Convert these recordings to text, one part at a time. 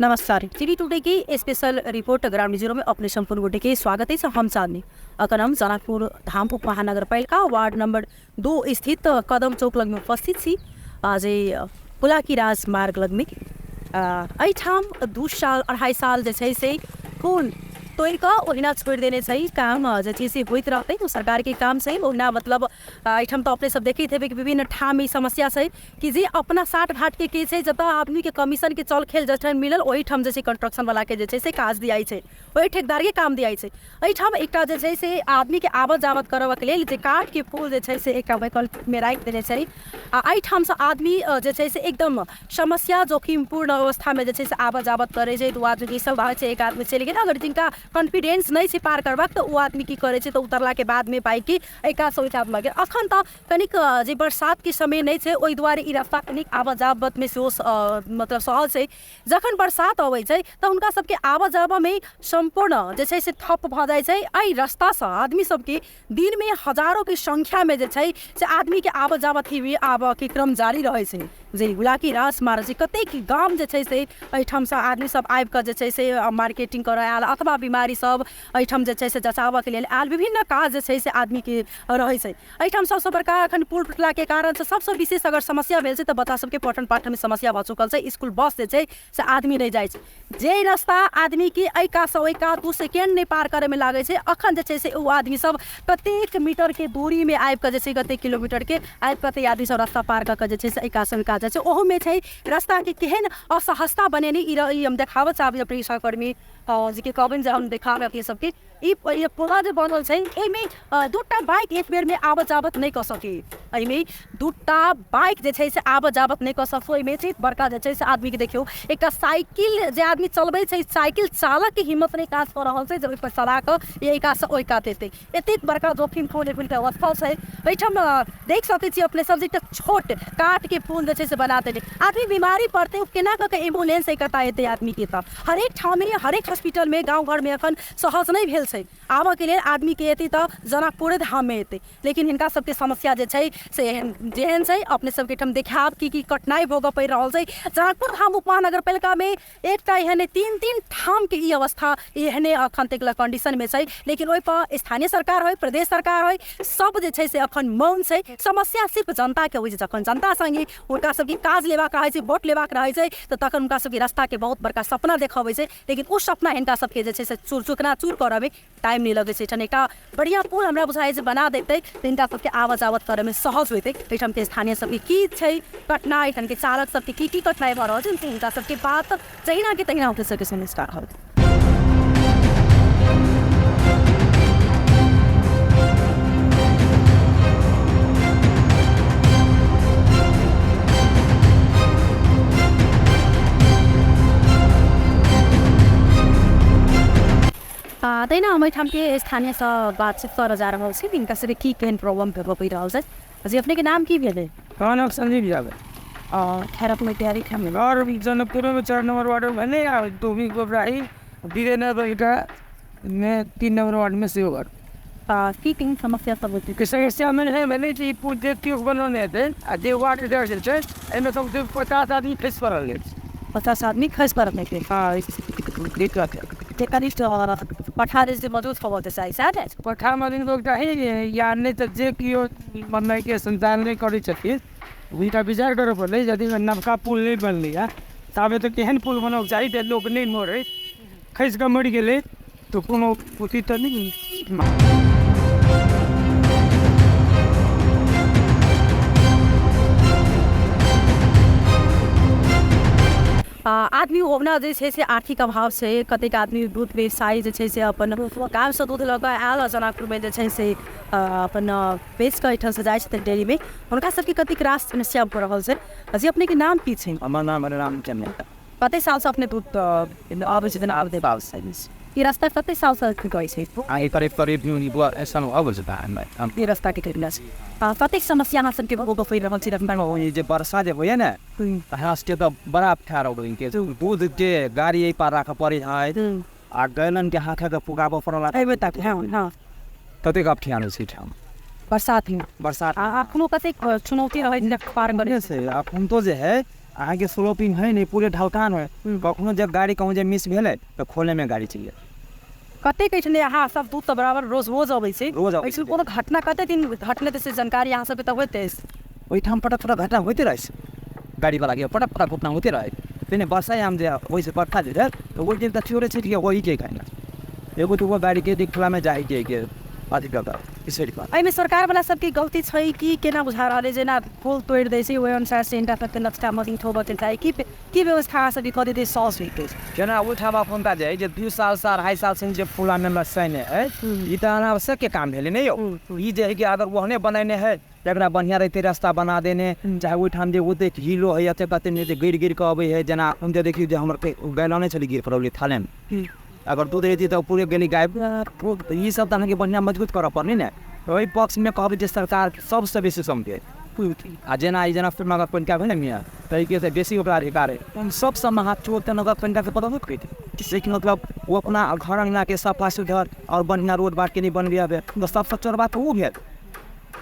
नमस्कार, TV today की special report ground zero में अपने संपूर्ण गोटे के स्वागत है। हम चांदनी अखन हम जनकपुर धाम उप महानगरपालिका वार्ड नंबर 2 स्थित कदम चौक लग में उपस्थित छी, जे बुलाकी राज मार्ग लग में। एहिठाम 2 साल 2.5 साल जे छै से पुल तोड़ि कऽ ओहिना छोड़ि देने छै। काम जे छै से होइत रहतै, ओ सरकारके काम छै ओहिना। मतलब एहिठाम तऽ अपने सब देखैत हेबै कि विभिन्न ठाम ई समस्या छै कि जे अपना साठ घाटके के छै, जतऽ आदमीके कमीशनके चल खेल जखन मिलल ओहिठाम जे छै कंस्ट्रक्शनवलाके जे छै से काज दियाइ छै, ओहि ठेकेदारके काम दियाइ छै। एहिठाम एकटा जे छै से आदमीके आबत जाबत करबऽके लेल जे काठके पुल जे छै से एकटा वैकल्पिकमे राखि देने छै, आ एहिठामसँ आदमी जे छै से एकदम समस्या जोखिमपूर्ण अवस्थामे जे छै से आबत जाबत करै छै। 2 आदमी सब रहै छै, 1 आदमी चलि गेल। अगर जिनका कॉन्फिडेंस नहि छै पार करबाक तऽ ओ आदमी की करै छै तऽ उतरलाके बादमे बाइकके एहि कातसँ ओहि कात लऽ गेल। अखन तऽ कनिक जे बरसातके समय नहि छै ओहि दुआरे ई रास्ता कनिक आबऽ जाबतमे सेहो मतलब सहज छै। जखन बरसात अबै छै तऽ हुनका सबके आबऽ जाबऽमे सम्पूर्ण जे छै से ठप भऽ जाइ छै। एहि रास्तासँ आदमी सबके दिनमे हजारोके संख्यामे जे छै से आदमीके आबऽ जाबत ही आबऽके क्रम जारी रहै छै। जे गुलाकी रास मारै छै, कतेक गाम जे छै से एहिठामसँ आदमी सब आबिकऽ जे छै से मार्केटिंग करऽ आयल अथवा बीमारी सब एहिठाम जे छै से जँचाबऽके लेल आयल। विभिन्न काज जे छै से आदमीके रहै छै एहिठाम। सबसँ बड़का एखन पुल टुटलाके कारणसँ सबसँ विशेष अगर समस्या भेल छै तऽ बच्चा सबके पठन पाठनमे समस्या भऽ चुकल छै। इसकुल बस जे छै से आदमी नहि जाइ छै। जे रास्ता आदमीके एहि कातसँ ओहि कात 2 सेकेंड नहि पार करैमे लागै छै, अखन जे छै से ओ आदमी सब कतेक मीटरके दूरीमे आबिकऽ जे छै कतेक किलोमीटरके आबिकऽ तऽ आदमी सब रास्ता पार कऽ कऽ जे छै से एहि कातसँ ओहि कात जाइ छै। ओहोमे छै रास्ताके केहन असहजता बनेने। ई हम देखाबऽ चाहबै अपने सहकर्मी जीके कहबनि जे हम देखाबै अपने सबके। ई पुला जे बनल छै एहिमे 2टा बाइक एक बेरमे आबत जाबत नहि कऽ सकी। एहिमे 2टा बाइक जे छै से आबत जाबत नहि कऽ सकू। एहिमे छै बड़का जे छै से आदमीके देखियौ एकटा साइकिल जे आदमी चलबै छै, साइकिल चालकके हिम्मत नहि काज कऽ रहल छै जे ओहिपर चला कऽ एहि कातसँ ओहि कात एतै। एतेक बड़का जोखिम पूर्ण अवस्था छै एहिठाम। देख सकै छी अपने सब जे एकटा छोट काठके पुल जे छै से बना देने। आदमी बीमारी पड़तै ओ केना कऽ के एम्बुलेंस एहि एतै आदमीके? तऽ हरेक ठाममे हरेक हॉस्पिटलमे गाँव घरमे एखन सहज नहि भेल छै आबऽके लेल। आदमीके एतै तऽ जनकपुरे धाममे एतै, लेकिन हिनका सबके समस्या जे छै से एहन जेहन छै अपने सबके एहिठाम देखायब की की कठिनाइ भोगऽ पड़ि रहल छै। जनकपुर धाम उप महानगरपालिकामे एकटा एहन 3-3 ठामके ई अवस्था एहने अखन तक कंडीशनमे छै, लेकिन ओहिपर स्थानीय सरकार होइ प्रदेश सरकार होइ सब जे छै से अखन मौन छै। समस्या सिर्फ जनताके होइ छै। जखन जनता सङ्गे हुनका सबके काज लेबाक रहै छै, वोट लेबाक रहै छै तऽ तखन हुनका सबके रास्ताके बहुत बड़का सपना देखबै छै, लेकिन ओ सपना हिनका सबके जे छै से चूर चकना चूर करऽमे टाइम नहि लगै छै। एहिठाम एकटा बढ़िआँ पुल हमरा बुझाइ जे बना दैतै तऽ हिनका सबके आबऽ जाबत करऽमे सहज होइतै। एहिठामके स्थानीय सबके की छै कठिनाइ, एहिठामके चालक सबके की की कठिनाइ भऽ रहल छै, हुनका सबके बात जहिनाके तहिना अपने सबके सुनि स्टार्ट होत। तहिना हम एहिठामके स्थानीयसँ बातचीत करऽ जा रहल छी, हिनका सबके की केहन प्रॉब्लम पड़ि रहल छै। जी अपनेके नाम की भेलै? हमर नाम संजीव यादव। खैर अपने तैयारी और जनकपुरमे 4 नंबर वार्ड में भेलै, आ डोमी गोबराही वीरेन्द्र में 3 नंबर वार्ड में सेहो घर। की केहन समस्या सब होइत छै? समस्या मे भेलै जे ई पुल जे केओ बनौने हेतै आ जे वार्ड जे छै एहिमे कमसँ कम 50 आदमी खसि पड़ल अछि। 50 आदमी खसि पड़ल अछि। हँ, दिक्कत है कनिष्ठ पठा जे मजबूत होबऽ के चाही सएह ने? पठा मजबूत होबऽ चाही, या नहि तऽ जे केओ बनबैके संचालन नहि करै छथिन हुनका विचार करऽ पड़लै। यदि नवका पुल नहि बनलैए ताबे तऽ केहन पुल बनबऽके चाही जे लोक नहि मरै, खसि कऽ मरि गेलै तऽ कोनो अथी तऽ नहि। आदमी ओना जे छै से आर्थिक अभाव छै, कतेक आदमी दूध व्यवसायी जे छै से अपन गामसँ दूध लऽ कऽ आयल आ जनकपुरमे जे छै से अपन बेच कऽ एहिठामसँ जाइ छथिन डेयरीमे, हुनका सबके कतेक रास समस्या भऽ रहल छै। जी अपनेके नाम की छै? हमर नाम रामचंद्र। कतेक सालसँ अपने दूध आबै छथिन? आब बाब ई रास्ता कतेक सालसँ कहै छै? आ करीब करीब अबै छै ई रास्ताके करीब कतेक समस्या अहाँ सबके भोगऽ पड़ि रहल छै? जे वर्षा जे होइए ने तऽ हमरा सबके तऽ बड़ा अप्ठ्यारो होइके दूधके गाड़ी एहि पार राखऽ पड़ै है आ गैलनके हाथे पुगाबऽ पड़ल। एहिबे तक? हँ हँ। ततेक अप्ठ्यारो छै एहिठाम बरसातमे। बरसात आ अखनो कतेक चुनौती रहै छै पार करै छै? अखन तो जे है अहाँके स्लोपिंग है नहि, पूरे ढलकान है। कखनो जब गाड़ी कहूँ जे मिस भेलै तऽ खोलेमे गाड़ी चलि जायत। कतेक एहिठाम अहाँ सब दूध तऽ बराबर रोज रोज अबै छै, रोज अबै एहिसँ छै। कोनो घटना कते दिन घटने तऽ से जानकारी अहाँ सबके तऽ होइत अछि। ओहिठाम पटक पटक घटना होइते रहै छै, गाड़ीवलाके पटक पटक घटना होइते रहै। पहिने वर्षा याम जे ओहिसँ बरखा जे भेल तऽ ओहि दिन तऽ चोरे छिटके ओहिके घटना एगो दूगो गाड़ीके देखलामे जाइके के अथी कऽ कऽ बिसरि कऽ। एहिमे सरकारवला सबके गलती छै कि केना बुझा रहल अइ? जेना पुल तोड़ि दै छै ओहि अनुसार से हिनका सबके नक्शा मजबूत होबऽके चाही कि की व्यवस्था अहाँ सबके कऽ देतै सहज होइतै? जेना ओहिठाम एखुनका जे अइ जे 2 सालसँ 2.5 सालसँ जे पुल आनल सैने अइ, ई तऽ अनावश्यकके काम भेलै ने यौ। ई जे हइ कि अगर ओहने बनेने हइ तऽ एकरा बढ़िआँ रहितै रास्ता बना देने, चाहे ओहिठाम जे ओतेक हिलो हइ एतेक कतेक नहि जे गिर गिर कऽ अबै हइ। जेना हम जे देखियौ जे हमर गाय लानै छलै गिर पड़लै थालेमे, अगर दूध रहितै तऽ पूरे गेलै गाय। तऽ ई सब तऽ अहाँके बढ़िआँ मजबूत करऽ पड़लै ने। ओहि पक्षमे कहबै जे सरकार सबसँ बेसी समझै आ जेना ई जेना नगर पालिका भेलै ने ताहिके से बेसी ओकरा अधिकार हइ सबसँ महा चोर। तऽ नगर पालिकाके पता नहि लेकिन मतलब ओ अपना घर अङ्गनाके सफा सुथर आओर बढ़िआँ रोड बाटके नहि बनबै आबै तऽ सबसँ चोरबा तऽ ओ भेल।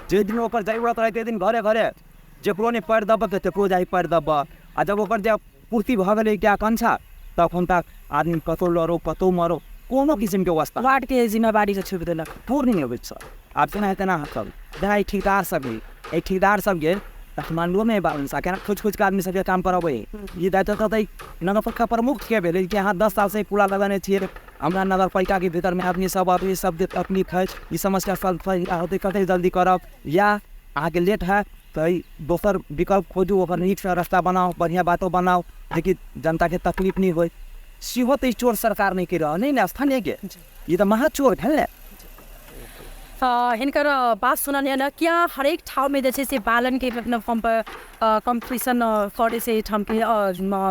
जाहि दिन ओकर जरूरत रहै ताहि दिन घरे घरे जकरो नहि पएर दबऽ तकरो जाही पएर दबऽ, आ जब ओकर जब पूर्ति भऽ गेलै एकटा आकांक्षा तखन तक आदमी कतहु लड़ो कतहु मरो कोनो किसिमके अवस्था वार्डके जिम्मेवारीके छोड़ि देलक पूर्ण नहि अबैत सर। आब जेना तेना सब जेना ई ठेकेदार सब हइ, एहि ठेकेदार सब गेल काठमाण्डुओमे बालनसा केना खोजि खोजि कऽ आदमी सबके काम करबै। ई दायित्व तऽ नगरपालिका प्रमुखके भेलै कि अहाँ 10 सालसँ ई पूरा लगेने छियै, हमरा नगरपालिकाके भीतरमे आदमी सब आदमी सबके तकलीफ हइ, ई समस्या सॉल्व होतै कतेक जल्दी करब, या अहाँके लेट हैत तऽ ई दोसर विकल्प खोजू, ओकर नीकसँ रास्ता बनाउ, बढ़िआँ बाटो बनाउ जेकि जनताके तकलीफ नहि होइ। सेहो तऽ ई चोर सरकार नहि करि रहल नहि ने स्थानीयके, ई तऽ महा चोर भेल ने। हिनकर बात सुनलियै ने किया हरेक ठाममे जे छै से बालनके मतलब कम्पिटिशन करै छै एहिठामके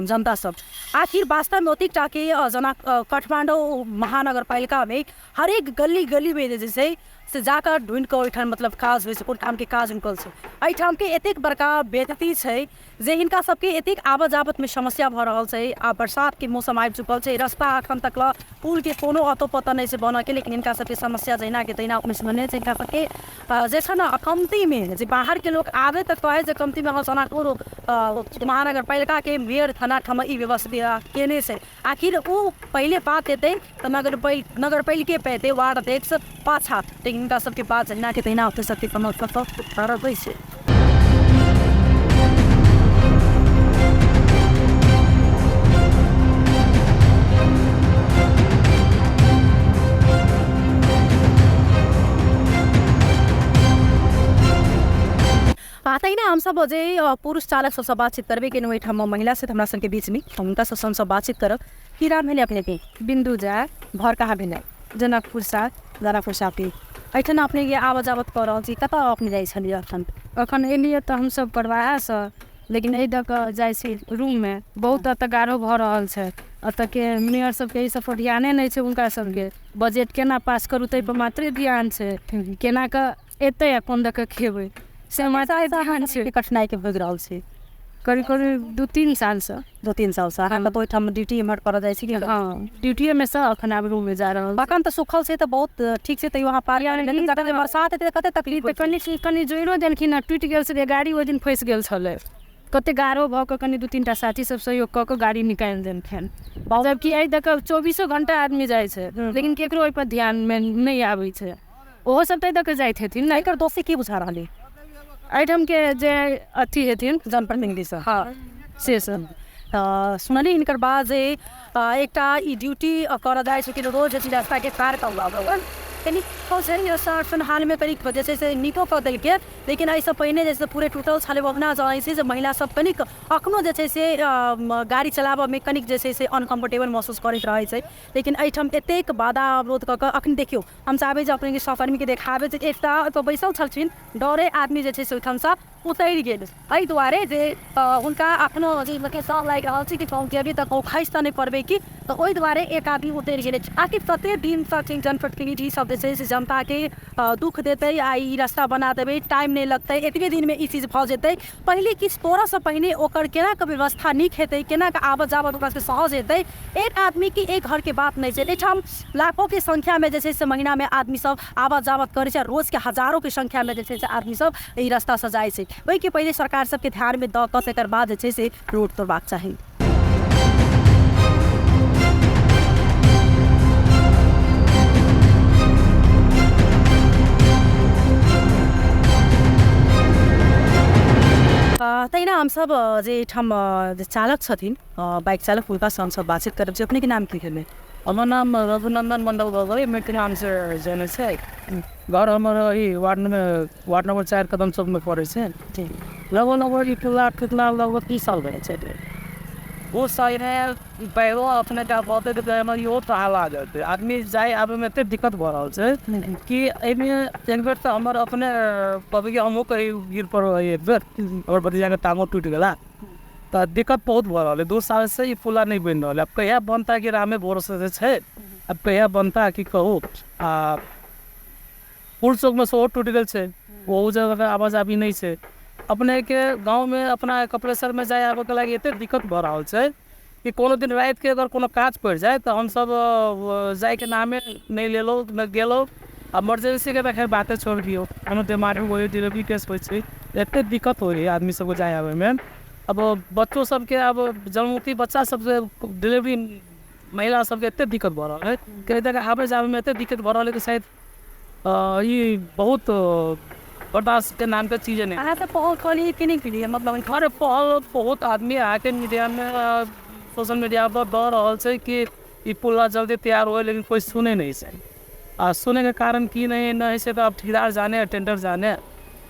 जनता सब। आखिर वास्तवमे ओतेक टाके जेना काठमाडौँ महानगरपालिकामे हरेक गली गलीमे जे छै से जाकऽ ढूँढि कऽ ओहिठाम मतलब काज होइ छै, कोन ठामके काज रुकल छै। एहिठामके एतेक बड़का बेइज्जती छै जे हिनका सबके एतेक आबऽ जाबतमे समस्या भऽ रहल छै। आ बरसातके मौसम आबि चुकल छै, रस्ता एखन तक लऽ पुलके कोनो अतो पतो नहि छै बनऽके, लेकिन हिनका सबके समस्या जहिनाके तहिना अपने छै। हिनका सबके जे छै ने कमतीमे जे बाहरके लोक आबै तऽ कहै जे कमतीमे अहाँ जनकपुर महानगरपालिकाके मेयर थाना ठाम ई व्यवस्था केने छै। आखिर ओ पहिले बात एतै तऽ नगरपालिके पे एतै वार्ड अध्यक्ष पाछा, लेकिन हिनका सबके बात जहिनाके तहिना ओतऽ सबके समस्या सब छै। तहिना हमसब जे पुरुष चालक सबसँ बातचीत करबे केलहुँ, एहिठाम महिला छथि हमरा सबके बीचमे, हुनका सबसँ हमसब बातचीत करब। की नाम भेलै अपनेके? बिन्दु झा। घर कहाँ भेलै? जनकपुर 7। जनकपुर 7। एहिठाम अपनेके आबऽ जाबत कऽ रहल छी, कतऽ अपने जाइ छलियै एखन? एखन एलियै तऽ हमसब परवाहासँ, लेकिन एहि दऽ कऽ जाइ छी रूममे। बहुत एतऽ गाढ़ो भऽ रहल छै, एतऽके मेयर सबके एहि सबपर ध्याने नहि छै। हुनका सबके बजट केना पास करू ताहिपर मात्रे ध्यान छै, केना कऽ एतै आ कोन दऽ कऽ खेबै से मात्रे ध्यान छै। कठिनाइके भोगि रहल छी? करीब करीब 2-3 सालसँ। 2-3 सालसँ अहाँ कतौ ओहिठाम ड्यूटी एम्हर करऽ जाइ छी कि? हँ, ड्यूटीएमे सँ अखन आब रूममे जा रहल। अखन तऽ सुखल छै तऽ बहुत ठीक छै, तैयो अहाँ पार, लेकिन जखन बरसात हेतै तऽ कते तकलीफ? तऽ कनि कनि जोड़िओ देलखिन हँ, टूटि गेल छलै गाड़ी, ओहि दिन फँसि गेल छलै। कते गाढ़ो भऽ कऽ कनि 2-3 टा साथी सब सहयोग कऽ कऽ गाड़ी निकालि देलखिन। जबकि एहि दऽ कऽ 24 घण्टा आदमी जाइ छै, लेकिन केकरो ओहिपर ध्यानमे नहि आबै छै। ओहो सब तऽ एहि दऽ कऽ जाइत हेथिन ने। एकर दोषी की बुझा रहल अइ? एहिठामके जे अथी हेथिन जनप्रतिनिधि सब, हँ से सब। तऽ सुनली हिनकर बात जे एकटा ई ड्यूटी करऽ जाइ छथिन, रोज रास्ताके पार कऽ कनि छै हालमे कनि जे छै से नीको कऽ देलकै, लेकिन एहिसँ पहिने जे छै से पूरे टूटल छलै। ओहुना जनै छै जे महिला सब कनिक अखनो जे छै से गाड़ी चलाबऽमे कनिक जे छै से अनकम्फर्टेबल महसूस करैत रहै छै, लेकिन एहिठाम एतेक बाधा अवरोध कऽ कऽ अखन देखियौ हम चाहबै जे अपनेके सहकर्मीके देखाबै जे एकटा ओतऽ बैसल छलखिन, डरे आदमी जे छै से ओहिठामसँ उतरि गेल, एहि दुआरे जे हुनका अखनो जे मतलब डर लागि रहल छै कि कहूँ जेबै तऽ कहूँ खसि तऽ नहि पड़बै की, तऽ ओहि दुआरे एक आदमी उतरि गेलै। आखिर कते दिन तक जनप्रतिनिधि सब जे छै से जनताके दुःख देतै आ ई रास्ता बना देबै, टाइम नहि लगतै, एतबे दिनमे ई चीज भऽ जेतै? पहिले किछु तोड़ऽसँ पहिने ओकर केना कऽ व्यवस्था नीक हेतै, केना कऽ आबऽ जाबऽ ओकरा सबके सहज हेतै। एक आदमीके एक घरके बात नहि छै, एहिठाम लाखोके संख्यामे जे छै से महीनामे आदमी सब आबऽ जाबऽ करै छै, रोजके हजारोके संख्यामे जे छै से आदमी सब एहि रास्तासँ जाइ छै। ओहिके पहिले सरकार सबके ध्यानमे दऽ कऽ एकर बाद जे छै से रोड तोड़बाक चाही। तहिना हमसब जे एहिठाम जे चालक छथिन, बाइक चालक, हुनकासँ हमसब बातचीत करब जे अपनेके नाम की भेलै? हमर नाम रघुनन्दन मण्डल भऽ गेलै। मिथिलाञ्चल जेने छै घर हमर ई वार्डमे, वार्ड नम्बर 4 कदम चौकमे पड़ै छै। लगभग लगभग ई टुटला टुटला लगभग 30 साल भए छै। ओ साइड पैरो अपने टा बहुते इहो थाहा लागत, आदमी जाय आबैमे एते दिक्कत भऽ रहल छै कि एहिमे एक बेर तऽ हमर अपने कहबै कि हमहूँ कहीं गिर पड़ल रही एक बेर, हमर भतीजाके टाँगो टूटि गेला। तऽ दिक्कत बहुत भऽ रहल है। 2 सालसँ ई पुला नहि बनि रहल है। आब कहिया बनता कि रामे भरोसे से छै, आब कहिया बनता की कहू। आ पुल चौकमे सेहो टूटि गेल छै, ओहू जगहके आवाजाही नहि छै। अपनेके गाँवमे अपना कपिलेश्वरमे जाय आबैके लागि एते दिक्कत भऽ रहल छै कि कोनो दिन रातिके अगर कोनो काज पड़ि जाय तऽ हमसब जायके नामे नहि लेलहुँ, नहि गेलहुँ। आ इमरजेंसीके तऽ खैर बाते छोड़ि दियौ, कोनो बीमारी होइ, डिलीवरी केस होइ छै, एते दिक्कत होइ है आदमी सबके जाय आबैमे। अब बच्चो सबके, अब जन्मौटी बच्चा सबके, डिलीवरी महिला सबके एते दिक्कत भऽ रहल है कि एहि जगह आबै जाबैमे एते दिक्कत भऽ रहल है कि शायद ई बहुत बर्दाश्तके नामके चीजे नहि। अहाँ तऽ पहल कहलियै कि नहि केलियै? मतलब अरे पहल बहुत आदमी अहाँके मीडियामे, सोशल मीडिया पर दऽ रहल छै कि ई पुला जल्दी तैयार होइ, लेकिन कोइ सुनै नहि छै। आ सुनैके कारण की नहि नहि छै तऽ आब ठेकेदार जाने, टेंडर जाने।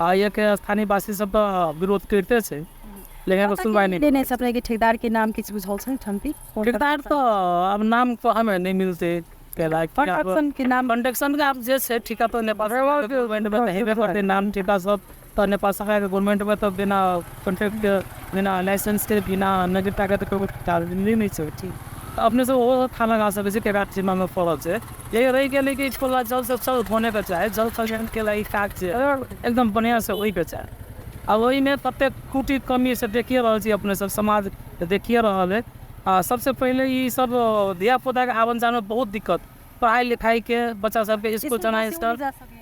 आ एहिके स्थानीयवासी सब तऽ विरोध करिते छै, लेकिन एकर सुनवाइ नहि। नहि छै। अपनेके ठेकेदारके नाम किछु बुझल छै ठमकी? ठेकेदार तऽ आब नाम तो हमें नहीं मिलते। कंस्ट्रक्शन के नाम? कंस्ट्रक्शन के आब जे छै ठिका तऽ नेपाल गवर्नमेंट में तऽ हेबे करतै नाम। ठिका सब तऽ नेपाल सरकारके गवर्नमेंटमे तऽ बिना कॉन्ट्रैक्टके, बिना लाइसेंसके, बिना नगरताके तऽ कोइ ठेकेदार नहि छै। तऽ अपने सब ओहो थाह लगा सकै छै केकरा जिम्मामे पड़ल छै। यही रहि गेलै कि पुला जल्द से जल्द बनेके चाही, जल्द से जल्द के लागि काज छै एकदम बढ़िआँसँ होइके चाही। आ ओहिमे कतेक कुटी कमी से देखिए रहल छी अपने सब, समाज देखिए रहल है। आ सबसे पहिले ई सब धियापुताके आवन जानमे बहुत दिक्कत, पढ़ाइ लिखाइके बच्चा सबके स्कूल जाना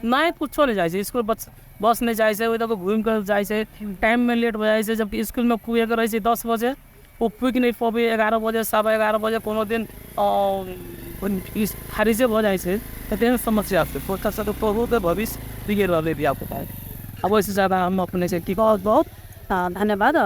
नहि कुछो नहि जाइ छै, स्कूल बस नहि जाइ छै, ओहि दऽ कऽ घुमि कऽ जाइ छै, टाइममे लेट भऽ जाइ छै। जबकि स्कूलमे पुगैके रहै छै 10 बजे, ओ पुगि नहि पबै 11 बजे, 11:15 बजे, कोनो दिन खारिजे भऽ जाइ छै। तऽ तेहन समस्या छै, बच्चा सबके बहुत भविष्य बिगड़ि रहलै धियापुताके। आब ओहिसँ ज्यादा हम अपने से की। बहुत बहुत धन्यवाद।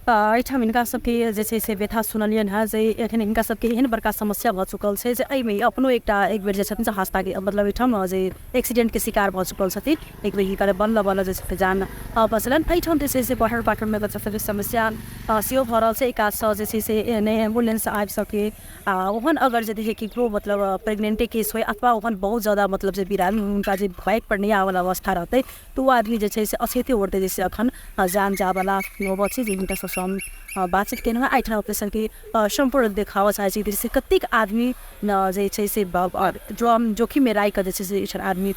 एहिठाम हिनका सबके जे छै से व्यथा सुनलियनि हेँ जे एखन हिनका सबके एहन बड़का समस्या भऽ चुकल छै जे एहिमे अपनो एकटा एक बेर जे छथिन से हादसाके मतलब एहिठाम जे एक्सीडेंटके शिकार भऽ चुकल छथिन। एक बेर हिनकर बल्ल बल्ल जे छै जान बचलनि। एहिठाम जे छै से पठन पाठनमे बच्चा सबके समस्या सेहो भऽ रहल छै। एहि काजसँ जे छै से नहि एम्बुलेंस आबि सकै, आ ओहन अगर जे देखिए केकरो मतलब प्रेगनेंटे केस होइ अथवा ओहन बहुत ज्यादा मतलब जे बिरामी हुनका जे बाइक पर नहि आबऽ अवस्था रहतै तऽ ओ आदमी जे छै से अछैते ओढ़तै, जैसे अखन जान जावला नौबत छै। जे हिनका सबसँ हम बातचीत केलहुँ हेँ, एहिठाम अपने सबके सम्पूर्ण देखाबऽ चाहै छी जैसे कतेक आदमी जे छै से जोखिममे राखि कऽ जे छै से एहिठाम आदमी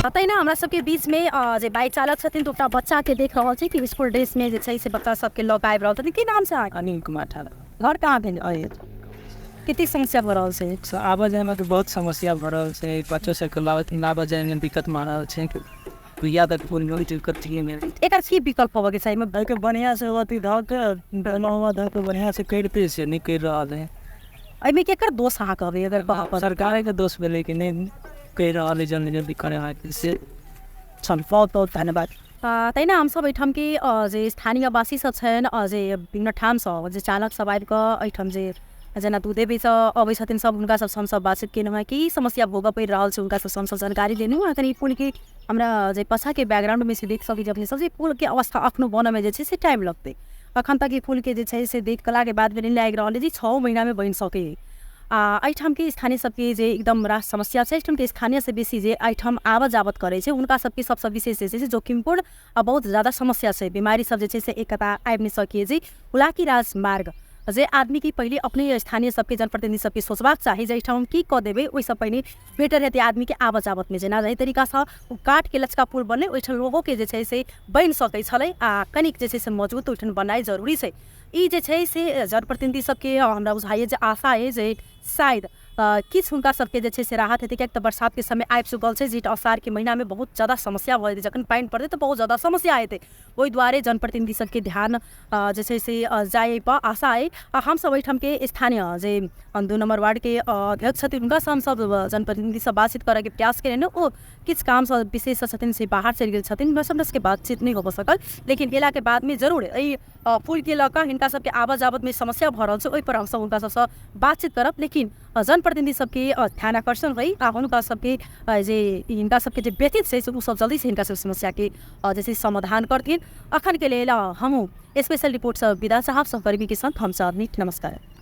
तहिना हमरा सबके बीचमे जे बाइक चालक छथिन तऽ एकटा बच्चाके देख रहल छी कि स्कूल ड्रेसमे जे छै से बच्चा सबके लऽ कऽ आबि रहल छथिन। की नाम छै अहाँके? अनिल कुमार ठाकुर। घर कहाँ भेल? कतेक समस्या भऽ रहल छै? आबऽ जायमे तऽ बहुत समस्या भऽ रहल छै, बच्चो सबके लाबऽ जायमे दिक्कत भऽ रहल छै। भैया तक पुल में दिक्कत एकर की विकल्प होबऽके चाही? एहिके बढ़िआँ से अथी धऽ के धऽ के बढ़िआँ से करिते छै, नहि करि रहल है। एहिमे केकर दोष अहाँ कहबै? अगर सरकारेके दोष भेलै कि नहि कहि रहल है जल्दी जल्दी करे से। चल, बहुत बहुत धन्यवाद। तहिना हमसब एहिठामके जे स्थानीयवासी सब छनि, जे विभिन्न ठामसँ जे चालक सब आबि कऽ एहिठाम जे जेना दूधे बेचऽ अबै छथिन सब, हुनका सबसँ हमसब बातचीत केलहुँ हेँ कि समस्या भोगऽ पड़ि रहल छै, हुनका सबसँ हमसब जानकारी लेलहुँ। एखन ई पुलके हमरा जे पाछाँके बैकग्राउंडमे से देख सकै छी अपने सब जे पुलके अवस्था अखनो बनऽमे जे छै से टाइम लगतै। अखन तक ई पुलके जे छै से देख कलाके बाद भी नहि लागि रहल है जे 6 महीनामे बनि सकै। आ एहिठामके स्थानीय सबके जे एकदम रास समस्या छै, एहिठामके स्थानीय से बेसी जे एहिठाम आवत जावत करै छै हुनका सबके सबसँ विशेष जे छै से जोखिमपूर्ण आ बहुत ज्यादा समस्या छै। बिमारी सब जे छै से एक कता आबि नहि सकिए जे हुलाकी राजमार्ग जे आदमीके पहिले अपने स्थानीय सबके जनप्रतिनिधि सबके सोचबाक चाही जे एहिठाम हम की कऽ देबै, ओहिसँ पहिने बेटर हेतै आदमीके आवत जावतमे। जेना जाहि तरीकासँ ओ काठके लचका पुल बनलै, ओहिठाम लोगोके जे छै से बनि सकै छलै आ कनिक जे छै से मजबूत ओहिठाम बनाइ जरूरी छै। ई जे छै से जनप्रतिनिधि सबके हमरा बुझाइए जे आशा अइ जे शायद किछु हुनका सबके जे छै से राहत हेतै, किएक तऽ बरसातके समय आबि चुकल छै। जेठ असारके महीनामे बहुत जादा समस्या भऽ जेतै, जखन पानि पड़तै तऽ बहुत जादा समस्या हेतै। ओहि दुआरे जनप्रतिनिधि सबके ध्यान जे छै से जाय एहिपर आशा अइ। आ हमसब एहिठामके स्थानीय जे 2 नम्बर वार्डके अध्यक्ष छथिन हुनकासँ हमसब जनप्रतिनिधिसँ बातचीत करऽके प्रयास केने, ओ किछु कामसँ विशेष छथिन से बाहर चलि गेल छथिन, हुनका सबके बातचीत नहि भऽ सकल। लेकिन गेलाके बादमे जरूर एहि पुलके लऽ कऽ हिनका सबके आवत जावतमे समस्या भऽ रहल छै, ओहिपर हमसब हुनका सबसँ बातचीत करब। लेकिन जनप्रतिनिधि सबके ध्यान आकर्षण होइ आ हुनका सबके जे हिनका सबके जे व्यतीत छै से ओ सब जल्दीसँ हिनका सब समस्याके जे छै समाधान करथिन। अखनके लेल हमहूँ स्पेशल रिपोर्टसँ विदा चाहब। सहकर्मीके साथ हम चाँदनी, नमस्कार।